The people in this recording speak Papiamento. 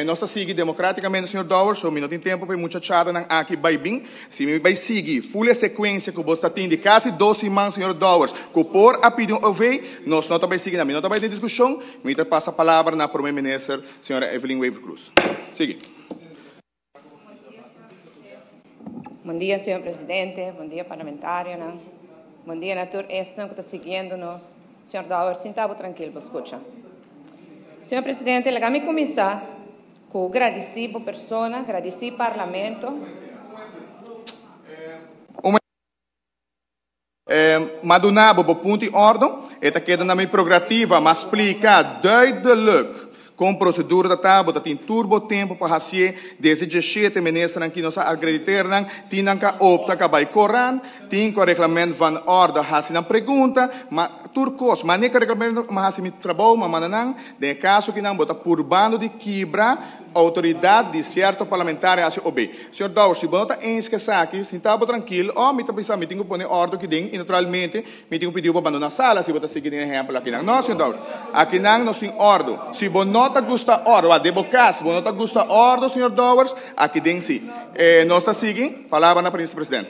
Nos ta sigui democraticamente, señor Dowers, so mi no tin tempo pa e muchachadanan aki bay bin. Si mi bay sigui full e secuencia cu bo ta tin di casi dos siman, señor Dowers, cu por a pidi un OV, nos no ta bay sigui na. Mi no ta bay den discusion, mi ta pasa palabra na Prome Minister, señora Evelyn Wever-Croes. Sigui. Bon dia, señor Presidente, bon dia parlamentarionan, bon dia na tur esnan cu ta siguiendo nos. Señor Dowers, sinta bo trankil bo scucha. Señor Presidente, laga mi cuminsa cu gradici bo persona, gradici Parlamento. Ma duna bo bo punto di ordo, e ta keda na mi prerogativa, ma splica duidelijk con procedura ta ta, bo ta tin tur bo tempo pa hacié, desde djeshete ministernan ki nos a acrediternan, tin nan ka opta ka bay coran, tin cu a reglamento van orde haci nan pregunta, ma tur cos, ma ne cu reglamento ma haci mi trabou, ma manda nan, den e caso kinan bo ta purbando di kibra Autoridad di cierto parlamentario haci obey. Señor Dowers, si bo no ta eens cu esaki, sinta bo trankil, oh, mi ta bisa mi tin cu pone ordo aki den y naturalmente mi tin cu pidiu bo bandona sala si bo ta sigui den ehempel akinan. No, señor Dowers, akinan nos tin ordo. Si bo no ta gusta ordo, wak, den bo cas bo no ta gusta ordo, señor Dowers, aki den si. Nos ta sigui. Palabra na Minister President.